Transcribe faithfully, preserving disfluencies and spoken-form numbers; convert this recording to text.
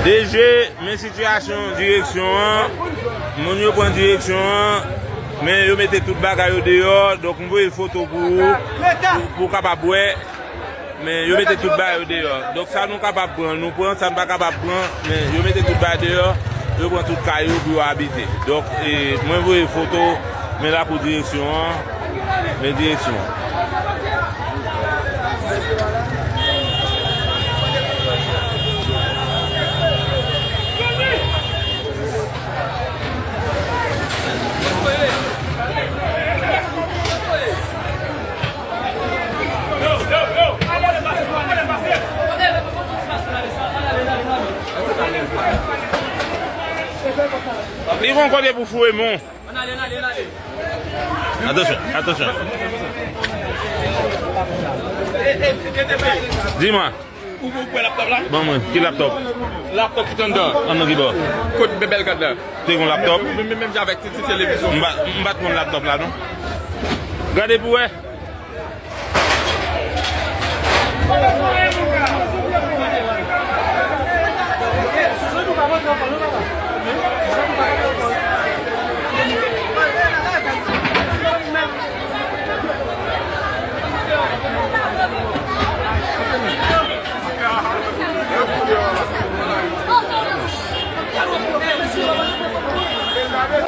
D G, men sitiyasyon direksyon an. Moun yo pran direksyon an, men yo mete tout bagay yo deyò. Donk, m voye foto pou ou, pou, pou w kapab wè. Men yo mete tout bagay yo deyò. Donk, sa nou kapab pran, nou pran. Sa n pa kapab pran, men yo mete tout bagay deyò. Yo pran tout kay yo pou yo abite. Donk, e, mwen voye foto, men lakou direksyon an, men direksyon an. Li gon kote pou foure men w. Atansyon, atansyon. Di mwen. Ou, ou kwè laptop la? Ban mwen, ki laptop? Laptop ki t anndan. Anndan ki bò? Kot bèbèl gad la. Te gon laptop? Menm, menm jan avèk ti, ti televizyon. M pa, m pa t konn laptop la, non. Gade pou wè.